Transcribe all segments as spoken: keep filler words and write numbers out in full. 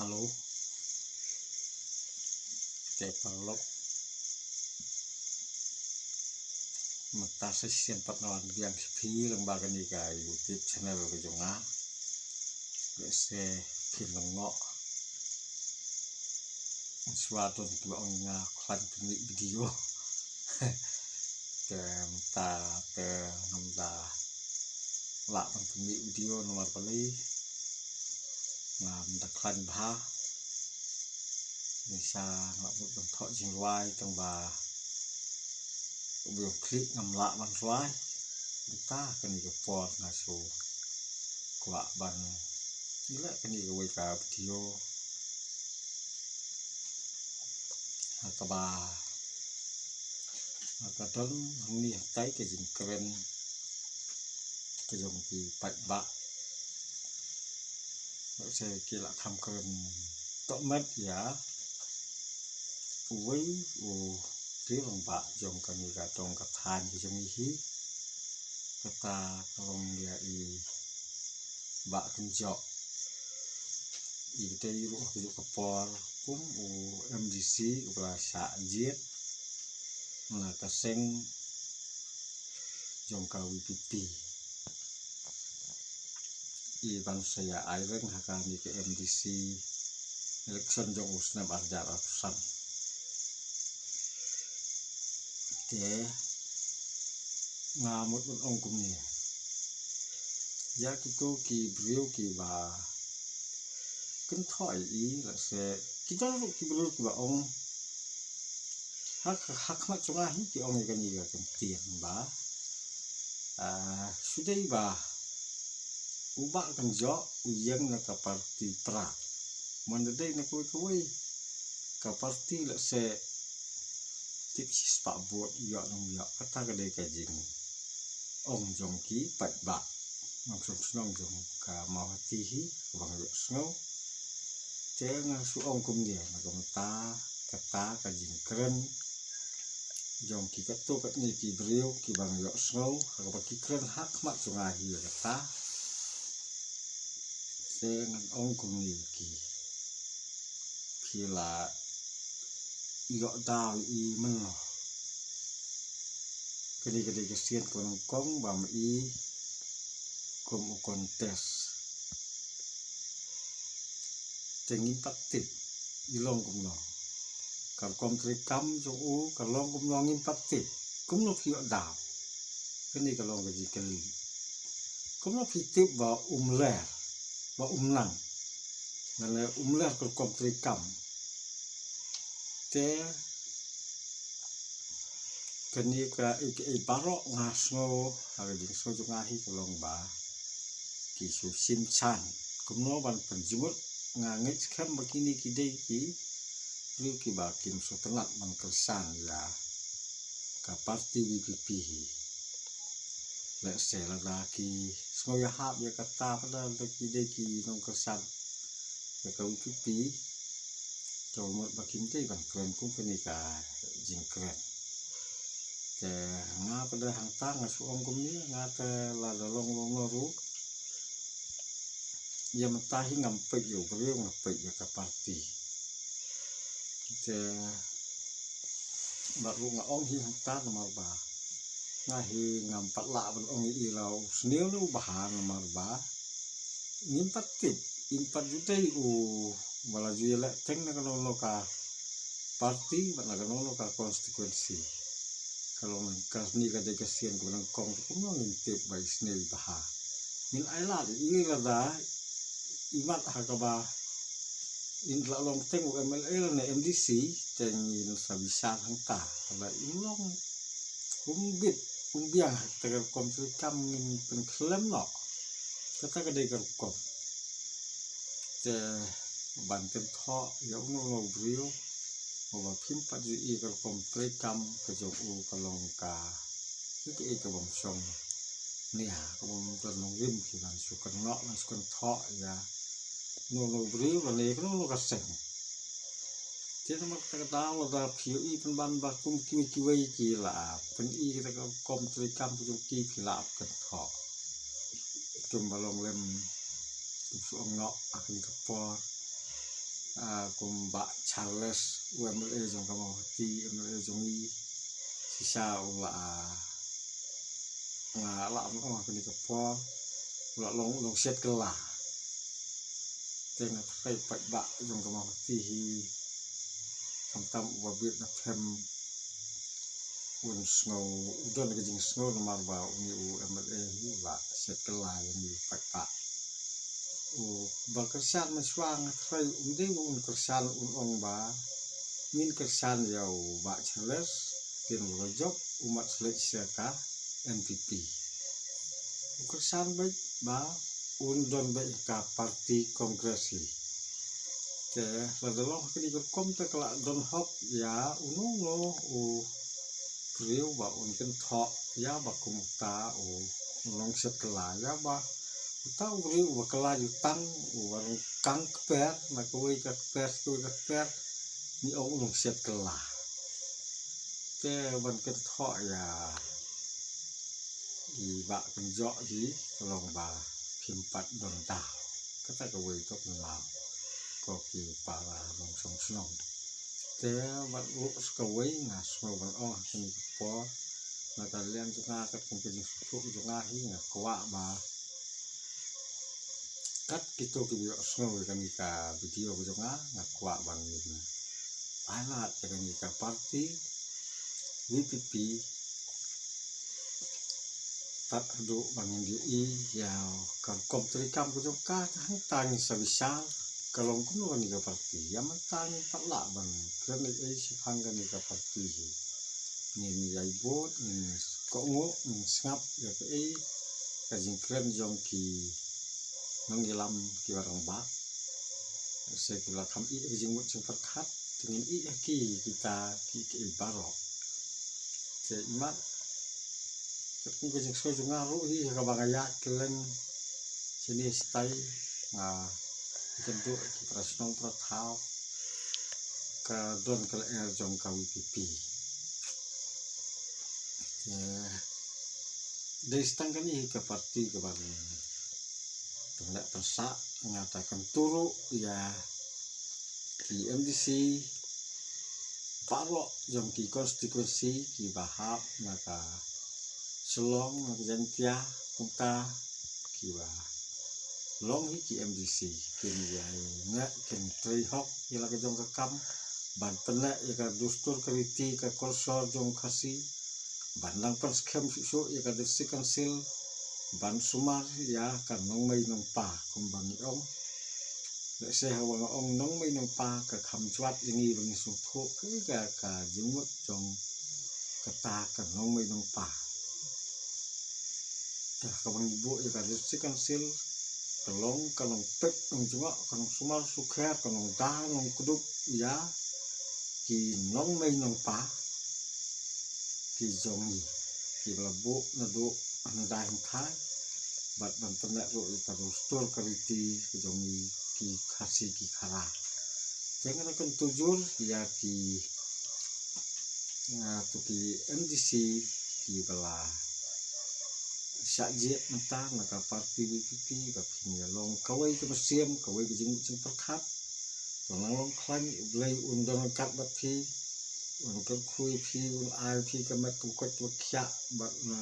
Hello. Te paralok. Mynta sa shisien pat nga wan biang sha phi lyngba kane ka YouTube channel ka jong nga. Lehse phin lyngngoh. Shuwa don kiba ong nga khlaiñ pynmih video. Te mynta te ngam da lah ban pynmih video namar balei ngam da khlaiñ bha. Nisa nga mut ban thoh jingrwai tang ba u biang khlieh ngam lah ban rwai. Mynta kane ka por nga shu kwah ban ïaleh kane kawei ka video ha kaba ha ka don hangne hatai ka jingkren ka jong ki paidbah. Lehse ki la kham kren tohmet ïa uwei u rangbah jong kane ka dong ka thaiñ ka jong ngi hi. Kata ka long ïa i Bah Kynjoh. I ba dei ruh ha kajuh ka por kum u MDC uba la shah jied na ka seng jong ka VPP. I ban sa ïa ai reng ha kane ka MDC election jong u snem arhajar arphew san. Te nga mut ban ong kumne ïa kito ki briew kiba kynthoh ïa i, lehse ki don ruh ki briew kiba ong ha ka, ha khmat jong nga hi ki ong ïa kane ka kyntien ba, ah, shu dei ba u Bah Kynjoh u ïeng na ka party Prah. Manda dei na kawei kawei ka party lehse tip shispah vote ïoh nang ïoh, kata ka dei ka jingong jong ki paidbah nongshong shnong jong ka Mawhati hi kaba nga ïohsngew. Te nga shu ong kumne na ka bynta kata ka jingkren jong ki katto katne ki briew kiba nga ïohsngew ha kaba ki kren ha khmat jong nga hi ïa kata. Te ngan ong kumne ïa ki, phi la ïoh daw ïa i mynno? Kane ka dei ka sien kaba nyngkong ba ma i kum u contest. Te ngim pat tip i long kumno, ka rukom treikam jong u ka long kumno ngim pat tip. Kumno phi ïoh daw? Kane ka long ka jingkylli. Kumno phi tip ba um ler, ba um nang, lane um ler ka rukom treikam? Te kane ka, i, i baroh nga sngew ha ka jingsngew jong nga hi ka long ba ki shu shim chan kumno ban pynjumut. Nga ngeit skhem ba kine ki dei ki briew kiba kim sngewtynnat ban kyrshan ïa ka party VPP hi. Lehse lada ki sngew ïahap ïa kata pat da ki dei ki nongkyrshan ïa ka VPP, te mut ba kim dei ban kren kum kane ka jingkren. Te nga pat da hangta nga shu ong kumne, nga te lada long long long ruh, ïa mynta hi ngam peit ïa u briew, nga peit ïa ka party. Te bad ruh nga ong hi hangta namar ba nga hi ngam pat lah ban ong ïa i la u sniew ne u bha namar ba ngim pat tip, ngim pat ju dei uba la ju ïaleh teng na kano kano ka party bad na kano kano ka constituency. Ka long kane ka dei ka sien kaba nyngkong te kumno ngin tip ba i sniew i bha? Ngin ai lad ïa i lada i mat ha kaba in la long teng u MLA lane MDC, te ngin sa bishar hangta. Lada im long, um bit, um biang ha kata ka rukom treikam, ngin pynkhlem noh. Kata ka dei ka rukom. Te ban kynthoh ïa uno uno u briew ba phim pat ju i ka rukom treikam ka jong u ka long ka, ïa kaei ka bym shong nia, ka bym don nongrim ki ban shu kynnoh, ban shu kynthoh ïa uno uno u briew lane kano kano ka seng. Te namar kata ka daw lada phi ïohi pynban ba kum kiwei kiwei ki la pyni kata ka rukom treikam ka jong ki, phi la ap kynthoh. Kumba long lem, kum shu ong noh ha kane ka por, Ah, kum Bah Charles, u M L A jong ka Mawhati, M L A jong i, shisha u la, ah, nga la ong ha kane ka por, u la long, long shet kylla. Te nga tharai paidbah jong ka Mawhati hi, khamtam uba bit na them, un sngew, u don ka jingsngew namar ba une u M L A hi u la shet kylla ïa ngi paidbah. Uba kyrshan mynshuwa nga tharai um dei ba un kyrshan, un ong ba ngin kyrshan ïa u Bah Charles, te u la jop u mat shlei sha ka N P P. U kyrshan beit ba un don beit ka party Congress hi. Te lada long ha kane ka rukom te ka la don hok ïa uno uno u briew ba un kynthoh ïa ba kum uta u long shet kylla, ïa ba uta u briew uba kylla jutang, uba rung kang kper na kawei ka kper, kawei ka kper, ngi ong u long shet kylla. Te ban kynthoh ïa i Bah Kynjoh hi ka long ba phim pat don daw. Kata kawei ka pynlaw ko ki para nongshong shnong. Te bad ruh sa kawei nga sngew ban ong ha kane ka por, na ka liang jong nga, katkum ka jingsngewthuh jong nga hi, nga kwah ba kat kito kiba ïohsngew ïa kane ka video ka jong nga, nga kwah ban ngin ai lad ïa kane ka party V P P tad haduh ba ngin ïohi ïa ka rukom treikam ka jong ka. Ka hangta ngin sa bishar ka long kumno kane ka party. Ïa mynta ngim pat lah ban kren ei ei shaphang kane ka party hi. Ngin ïai bud, ngin kohnguh, ngin sngap ïa kaei ka jingkren jong ki nongïalam kiba rangbah. Lehse ki la kham ïeh ïa ka jingmut jingpyrkhat, te ngin ïeh ïa ki, kita ki, ki baroh. Te imat, katkum ka jingsngew jong nga ruh hi, ha kaba nga ïaid kylleng shane shatai, nga ïakynduh ïa ki para shnong para thaw, ka don ka lyer jong ka V P P. Te dei tang kane hi ka party kaban pynleh pynsah, nga ta kyntu ruh ïa ki M D C baroh jong ki constituency kiba hap na ka Shillong, na ka Jaintia, kumta kiba long hi ki M D C, kin ïai ngeit, kin trei hok ïa la ka jong ka kam ban pynneh ïa ka dustur ka riti ka kolshor jong Khasi, ban nang pynskhem shuh shuh ïa ka District Council, ban sumar ïa ka nongmei nongpa kumba ngi ong. Lehse haba nga ong nongmei nongpa ka kham jwat ïa ngi ba ngin sngewthuh kaei ka, ka jingmut jong kata ka nongmei nongpa. Te haba ngi buh ïa ka District Council, ka long, ka long peit nongjngoh, ka long sumar sukher, ka long da nongkdup ïa ki nongmei nongpa ki jong ngi kiba la buh naduh hynda hynthai, bad ban pynneh ruh ïa ka dustur ka riti ka jong ngi ki Khasi ki Khara. Te nga la kyntu jur ïa ki, ïa to ki M D C kiba la shah jied mynta na ka party V P P, ba phin ïa long kawei ka mynsiem, kawei ka jingmut jingpyrkhat. To nang long khlaiñ, U Blei un don ryngkat bad phi, un kyrkhu ïa phi, un ai phi ka met ka koit ka khiah, bad na,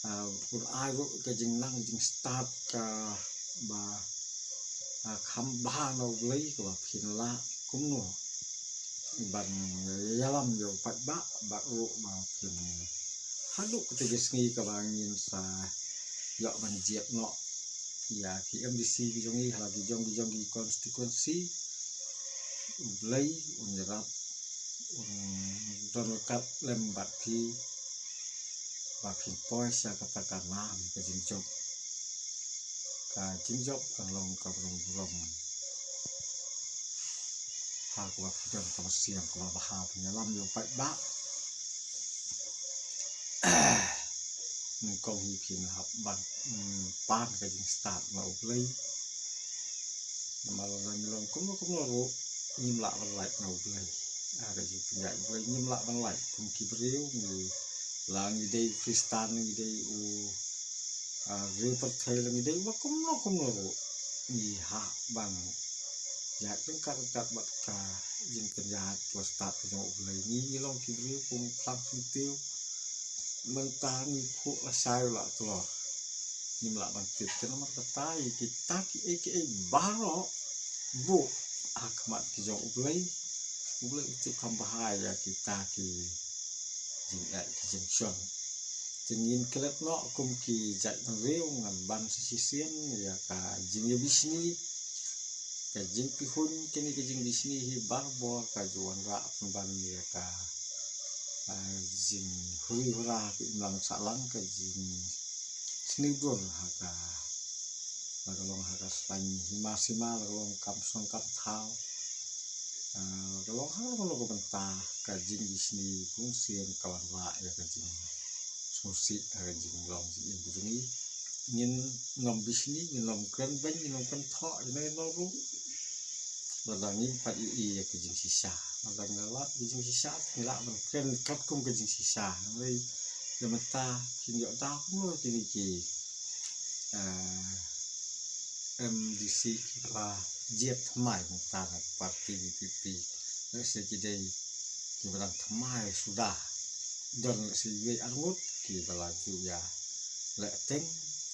ah, un ai ruh ka jingnang jingstad kaba, ah, kham bha na U Blei, kaba phin lah kumno ban ïalam ïa u paidbah, bad ruh ba phin haduh kata ka sngi kaba ngin sa ïoh ban jied noh ïa ki M D C ki jong ngi ha la ki jong ki jong ki constituency. U Blei un ïarap, un don ryngkat lem bad phi, ba phin poi sha kata ka nam ka jingjop. Ka jingjop kan long ka burom burom ha kaba phi don ka mynsiem kaba bha ban ïalam ïa u paidbah. Nyngkong hi phin hap ban, mm, pan ka jingstad na U Blei. Namar lada ngi long kumno kumno ruh, ngim lah ban lait na U Blei. Ah, ka jingpynïaid U Blei ngim lah ban lait. Kum ki briew ngi, la ngi dei Khristan, ngi dei u, ah, briew pyrthei, la ngi dei uba kumno kumno ruh, ngi hap ban ïaid ryngkat ryngkat bad ka jingpynïaid la stad ka jong U Blei. Ngi ngi long ki briew kum phlang syntiew. Mynta ngi phuh lashai la tlor. Ngim lah ban tip, te namar kata ïa kita kiei kiei baroh buh ha khmat ki jong U Blei. U Blei u tip kham bha ïa kita ki jingeh ki jingshon. Te ngin klet noh kum ki jait bynriew, ngan ban sa shisien ïa ka jingïabishni, ka jingpyrshang kine ki jingbishni hi barabor ka ju wanrah pynban ïa ka, ah, jinghuri hura ka imlang sahlang, ka jingsniewdur ha ka, la ka long ha ka saiñ hima sima, la ka long kam shnong kam thaw, ah, la ka long ha ka long ka bynta ka jingbishni, bun sien ka wanrah ïa ka jingsngewsih ha ka jinglong jingim jong ngi. Ngin nym bishni, ngin nym kren beiñ, ngin nym kren thoh ïa ngi nong ruh. Lada ngim pat ïohi ïa ka jingshisha, lada ngi lah ïa ka jingshisha, ngi lah ban kren katkum ka jingshisha. Hynrei ïa mynta phin ïoh daw kumno kine ki, eh, M D C kiba la jied thymmai mynta na party V P P. Lehse ki dei kiba dang thymmai suda. Don lehse iwei arngut kiba la ju ïa leh teng,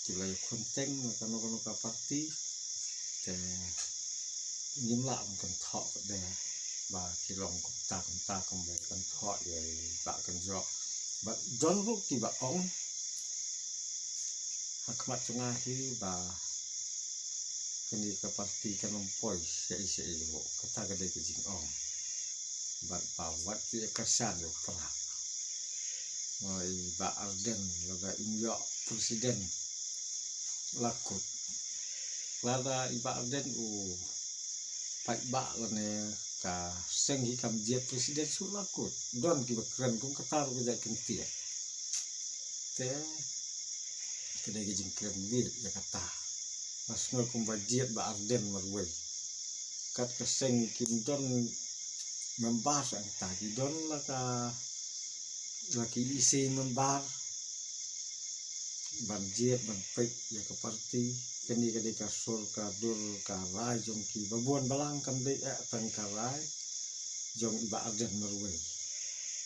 kiba la ïa khun teng na kano kano ka party. Te ngim lah ban kynthoh pat de ba ki long kumta kumta, kumba kynthoh ïa i Bah Kynjoh. Bad don ruh kiba ong ha khmat jong nga hi ba kane ka party kan ym poi shaei shaei ruh. Kata ka dei ka jingong. Bad ba wat ju ïa kyrshan ïa u Prah. Oi, Bah Ardent lada im ïoh president la kut. Lada i Bah Ardent u paidbah lane ka seng hi kam jied president shuh la kut. Don kiba kren kum kata ruh ka jait kyntien. Te ka dei ka jingkren bieit ïa kata. Nga sngew kumba jied Bah Ardent marwei. Kat ka seng kim don member sa, hangta ki don la ka, la ki E C member ban jied ban peit ïa ka party. Kane ka dei ka sur ka dur ka rai jong ki ba bun balang, kam dei eh tang ka rai jong i Bah Ardent marwei.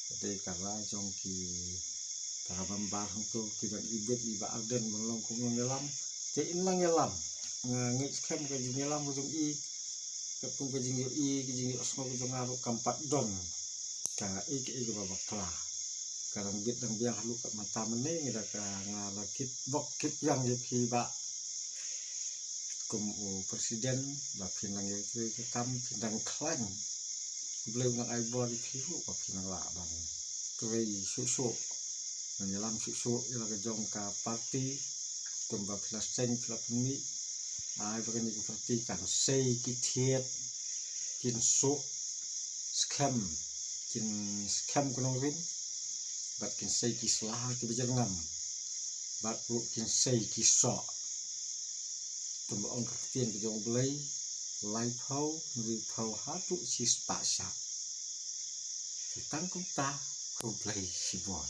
Ka dei ka rai jong ki para member hangto, ki dang ibit i Bah Ardent ban long kum nongïalam. Te in nang ïalam, nga ngeit skhem ka jingïalam ka jong i, katkum ka jingïohi, ka jingïohsngew ka jong nga ruh kam pat don kaei kaei kaba bakla. Ka dang bit dang biang haduh kat mynta mynne, ngi da ka, nga la kit bok kit biang ïa phi Bah kum u president, ba phin nang ïatrei ka kam, phin nang khlaiñ. U Blei u nang ai bor ïa phi ruh ba phin nang lah ban trei shuh shuh, nang ïalam shuh shuh ïa la ka jong ka party. Kumba phi la seng, phi la pynmih, ai ba kane ka party kan sei ki thied, kin suk skhem, kin skhem ka nongrim, bad kin sei ki sla kiba jyrngam, bad ruh kin sei ki soh. Kumba ong ka ktien ka jong U Blei, laiphew, hynriewphew haduh shispah shah. Te tang kumta, khublei shibun.